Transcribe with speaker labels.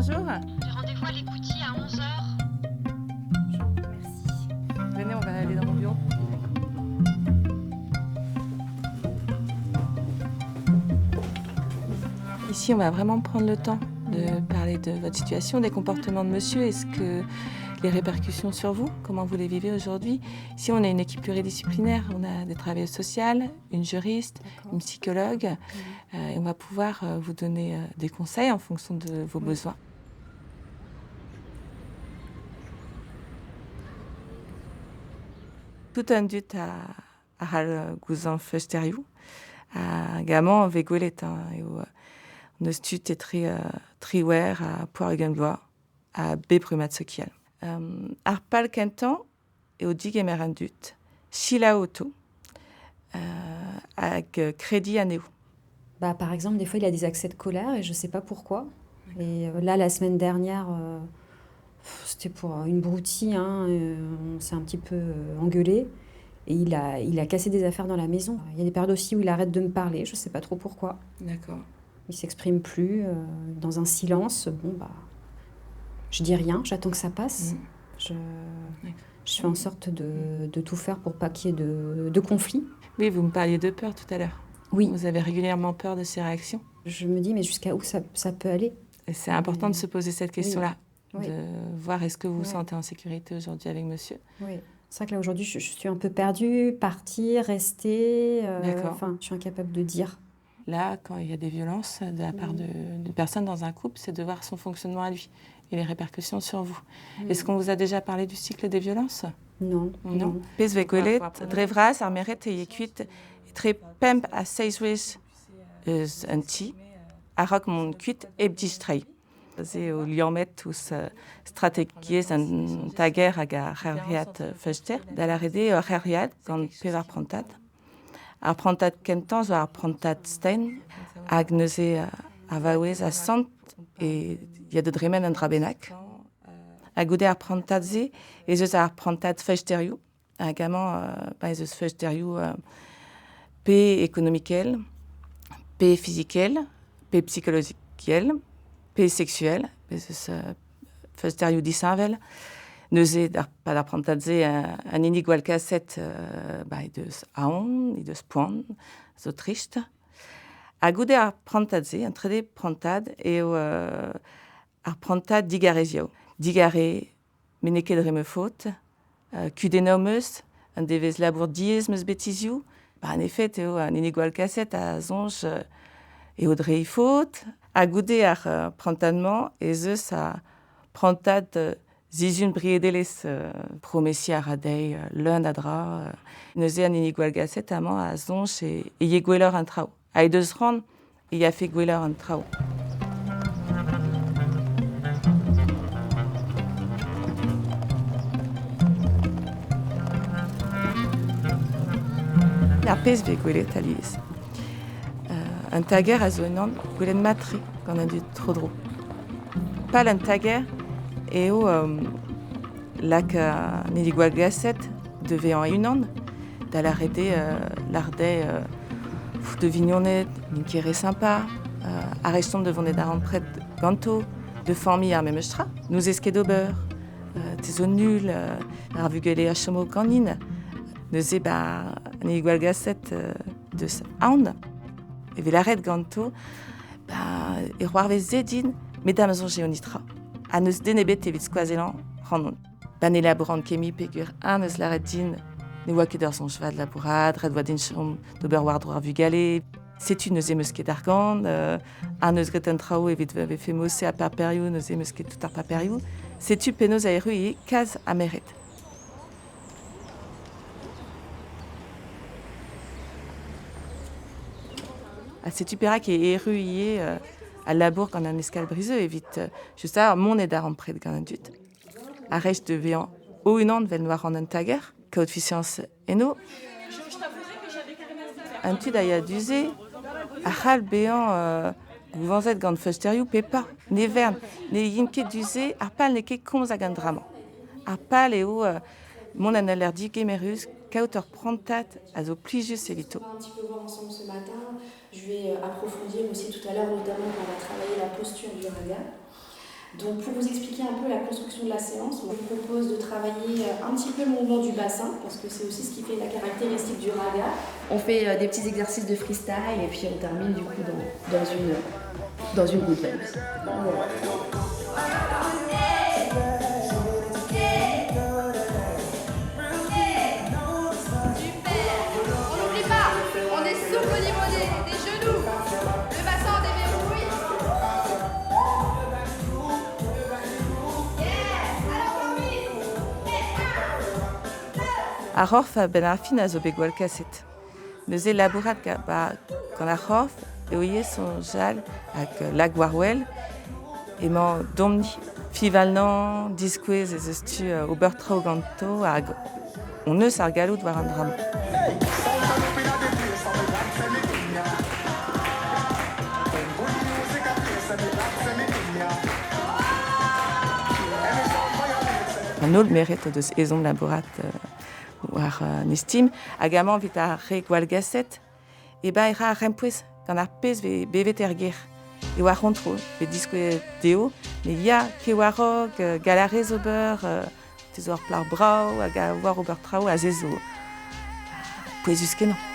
Speaker 1: Bonjour.
Speaker 2: J'ai rendez-vous à l'écoutille à 11h.
Speaker 3: Merci.
Speaker 1: Venez, on va aller dans mon bureau. Ici, on va vraiment prendre le temps de parler de votre situation, des comportements de monsieur. Est-ce que les répercussions sur vous, comment vous les vivez aujourd'hui? Ici, on a une équipe pluridisciplinaire. On a des travailleuses sociales, une juriste, une psychologue. Et on va pouvoir vous donner des conseils en fonction de vos besoins. Tout an dud a c'hall gouzañv feusterioù. Hag amañ vez gwelet hein, eo n'eus tud etre triwec'h ha pevar-ugent vloaz ha bep rummad sokial. Ar pal kentañ eo digemer an dud, selaou outo hag krediñ anezho.
Speaker 3: Bah, par exemple, des fois, il a des accès de colère et je sais pas pourquoi. Et là, la semaine dernière, c'était pour une broutille, hein, on s'est un petit peu engueulé. Et il a cassé des affaires dans la maison. Il y a des périodes aussi où il arrête de me parler, je sais pas trop pourquoi. Il s'exprime plus, dans un silence. Je dis rien, j'attends que ça passe. Je fais en sorte de tout faire pour pas qu'il y ait de conflit.
Speaker 1: Oui, vous me parliez de peur tout à l'heure.
Speaker 3: Oui.
Speaker 1: Vous avez régulièrement peur de ces réactions ?
Speaker 3: Je me dis, mais jusqu'à où ça peut aller ?
Speaker 1: Et c'est important de se poser cette question-là, de voir est-ce que vous vous sentez en sécurité aujourd'hui avec monsieur.
Speaker 3: Oui. C'est vrai que là, aujourd'hui, je suis un peu perdue, partir, rester. Je suis incapable de dire.
Speaker 1: Là, quand il y a des violences de la part d'une personne dans un couple, c'est de voir son fonctionnement à lui et les répercussions sur vous. Est-ce qu'on vous a déjà parlé du cycle des violences ?
Speaker 3: Non,
Speaker 1: Non.
Speaker 3: non.
Speaker 1: Pez vez gwelet, dre vras ar meret e kuit tre pemp a seiz wech eus un ti, a-raok mont kuit hep distreiñ. Se eo liammet ouzh strategiezh an tager hag ar c'hevriad Feuster, da lâret eo ar c'hevriad gant pevar prantad. Ar prantad kentañ zo ar prantad Stein, hag neuze a vaouez a sant e ya da dremen an dra bennak. Hag goude ar prantad-se ez eus ar prantad Feusterioù, hag amañ ba ez eus Feusterioù pe ekonomikel, pe fizikel, pe psikologikel, pe sexuel, pe ez eus Feusterioù disheñvel. Neuze, pa d'ar prantad-se, an hini gwall kaset ba, he deus aon, he deus poan, zo trist. Ha goude ar prantad-se, an trede prantad, eo ar prantad digarezioù. Digare, me n'eo ket dre ma faot, kudennoù am eus, an devezh labour diaes am eus bet hiziv. Ba, en effet, eo an hini gwall kaset a soñj eo dre he faot. Ha goude ar prantad-mañ ez eus ar prantad zizun briedelez promesia a dezhi leun a dra. Neuze an hini gwall gaset amañ a soñj e ye gwelloc'h an traoù. Ha he deus c'hoant e yafe gwelloc'h an traoù. Ar pezh vez gwelet alies. Un tager a zo unan gwelet mat-tre gant an dud tro-dro. Pal an tager eo lak an hini gwall gaset de vezañ unan, da lâret eo lardez de vignoned, n'int ket re sympa, ar restomp de vonet ar ampred ganto, de familh ar memes tra. Nous ez ket ober, te zo nul, ar vugale a chomo ganin. Neuze ba an hini gwall gaset deus aon. E vez lâret ganto, ba, e c'hoarvez se din, met am soñj eo nitra. Ha n'eus den ebet evit skoazellañ ac'hanon. Ba ne labouran ket mui peogwir un eus lâret din ne oa ket ur soñj vat labourat, ret oa din chom d'ober war-dro ar vugale. Setu neuze em eus ket argant, un eus graet an traoù evit vefe mose ha paperioù, neuze em eus ket tout ar paperioù. Setu penaos a erru ivez kaz ha meret. Ha setu perak e erru ivez al labour gant an eskal brizeux evit just ar mont ed ar ampred gant an dud. Ar rest de vezañ o-unan vel noar an tager, kaout fiziañs eno. An tud a ya du-se a c'hall bezañ gouvañzet gant feusterioù pe pas. Ne vern, ne yin ket du-se, ar pal n'eo ket komz hag an dramañ. Ar pal eo mont an aler digemerus, kaout ur prantad a zo plijus evito.
Speaker 4: On va un petit peu voir ensemble ce matin. Je vais approfondir aussi tout à l'heure, notamment quand on va travailler la posture du raga. Donc pour vous expliquer un peu la construction de la séance, on vous propose de travailler un petit peu le mouvement du bassin, parce que c'est aussi ce qui fait la caractéristique du raga.
Speaker 5: On fait des petits exercices de freestyle et puis on termine du coup dans une good vibes. Voilà.
Speaker 2: Super. On n'oublie pas, on est souple au niveau des genoux. Le bassin, on déverrouille. Yes. Alors on vite. Et un,
Speaker 1: Ar c'horf a-benn ar fin a zo bet gwall kaset. Neuze labourat ba, gant ar c'horf eo ivez soñjal hag lak war-wel emañ domni. Fivalnañ, diskouez ez eus tu ober traoù ganto hag on eus ar galloud war an dra-mañ. An holl merc'hed o deus ezhomm labourat war an istim, hag amañ evit ar re gwallgaset, e ba e ra ar c'hempouez gant ar pezh vez bevet er gêr. E war c'hontrol, vez diskouez dezho, met ya, ket war-raok, gall a rez ober, te zo ur plac'h brav hag a oar ober traoù, ha se zo pouezus-kenañ.